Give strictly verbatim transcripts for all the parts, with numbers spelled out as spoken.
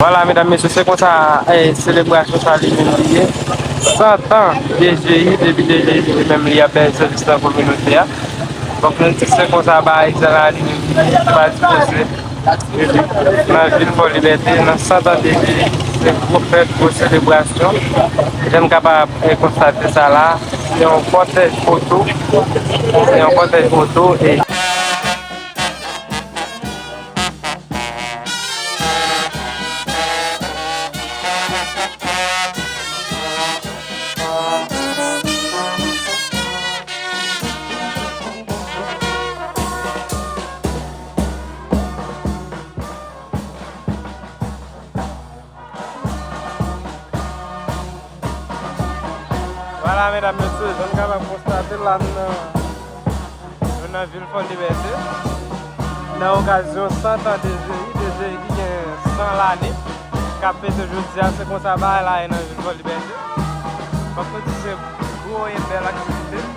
Vwala, medam, mesye, se konsa, eh, selebrasyon sa li menm li ye. San tan DGI, depi DGI li menm li ap bay sèvis nan kominote a. Donk, nou di se konsa bagay sa la li menm li ye, se pa dipoze. Nan vil Fò Libète, nan san tan DGI, se gwo fèt, gwo selebrasyon. Jan n kapab, eh, konstate sa la, se yon kòtèj oto, se yon kòtèj oto, e Vwala, medam, mesye, jan n kapab konstate la, nou nan, nou nan vil Fò Libète. Nan okazyon san tan DGI, DGI ki gen san lane, k ap fete jodi a, se konsa bagay la ye nan vil Fò Libète. Fòk nou di se gwo e bèl aktivite.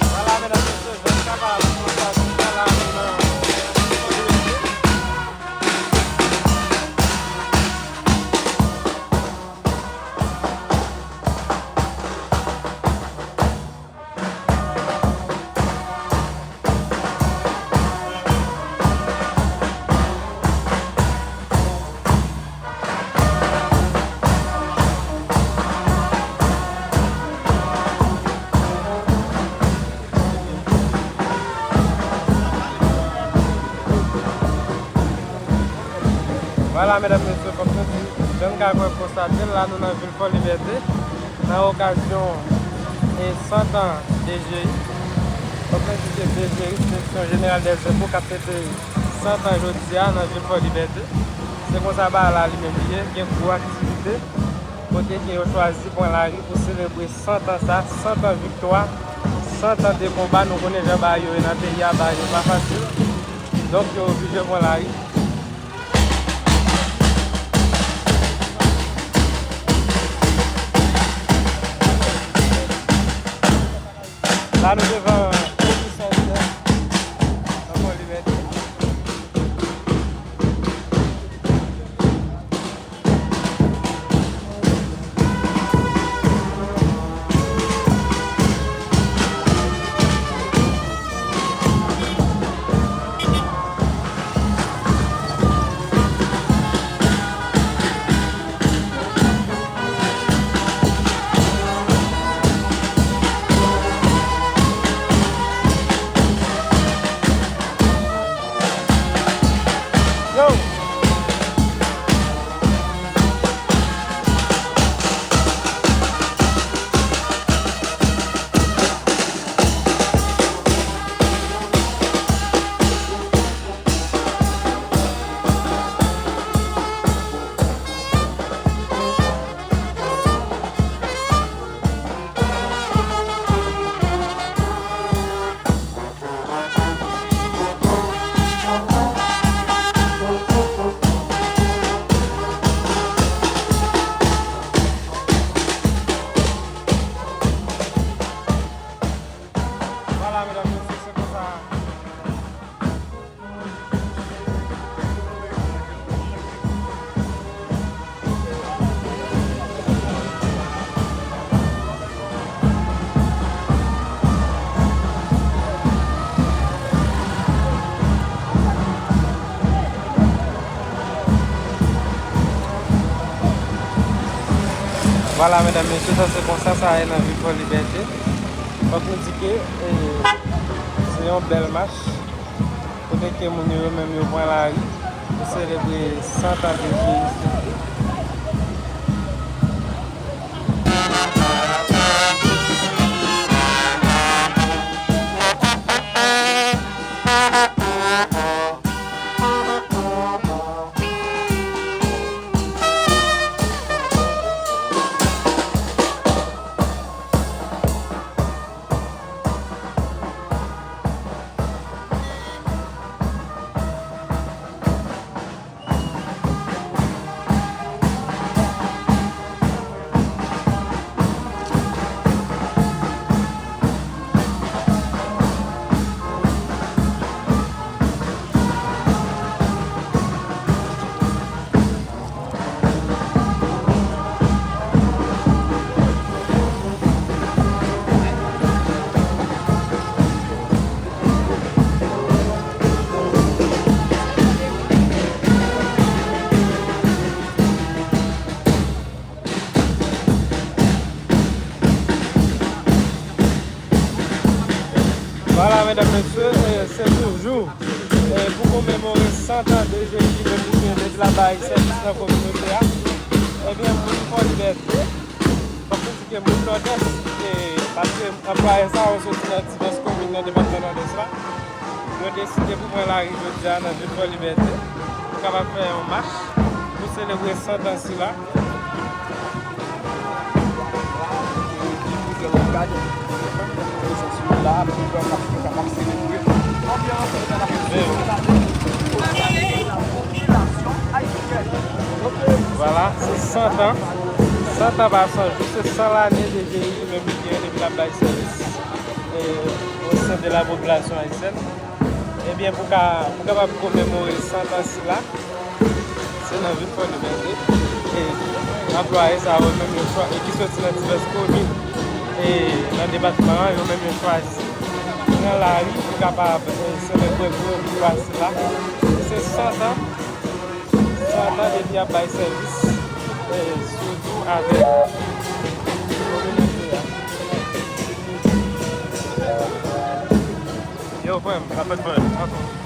Vwala, medam, mesye, jan n kapab konstate sa la, nou nan Vwala, medam, mesye, kòm nou di, jan n ka konstate l la, nou nan vil Fò Libète, nan okazyon e san tan DGI. Kòm nou di, se DGI, Direksyon Jeneral dèzenpo, k ap fete san tan jodi a nan vil Fò Libète. Se konsa bagay la li menm li ye, gen gwo aktivite. Kote ke yo chwazi Pwen Lari pou selebre san tan sa, san tan viktwa, san tan de konba. Nou konnen jan bagay yo ye nan peyi a, bagay yo pa fasil. Donk, yo oblije pran lari. La, nou devan komisè nan Fò Libète. Vwala, medam, mesye, se konsa. Vwala, medam, mesye, sa se konsa sa ye nan vil Fò Libète. Fòk nou di ke, eh, se yon bèl mach. Kote ke moun yo, yo menm yo pran lari pou Selebre san tan de Jezi. Vwala, medam, mesye, e, se toujou, e, pou komemore san tan de Jezi, menm li gen depi l ap bay sèvis nan kominote a. Ebyen, moun Fòlibète, fòk nou di ke moun Nòdès, e, paske anplwaye sa yo soti nan divès komin nan depatman Nòdès la, yo deside pou pran lari jodi a nan vil Fòlibète pou kapab fè yon mach pou selebre san tan sila. Vwala, se san tan. San tan pa san jou, se san lane de Jezi menm li gen depi l ap bay sèvis, e, o sen de la popilasyon ayisyèn. Ebyen, pou ka, pou kapab komemore san tan sila, se nan vil Fòlibète, e, anplwaye sa yo menm yo chwa-, e ki soti nan divès komin, e, nan depatman an, yo menm yo chwazi pran lari pou kapab, e, selebre gwo vikwa sila. Se san tan, san tan depi y ap bay sèvis, e, sitou avèk kominote a. Yo, frè m. Sa fèt, frè m.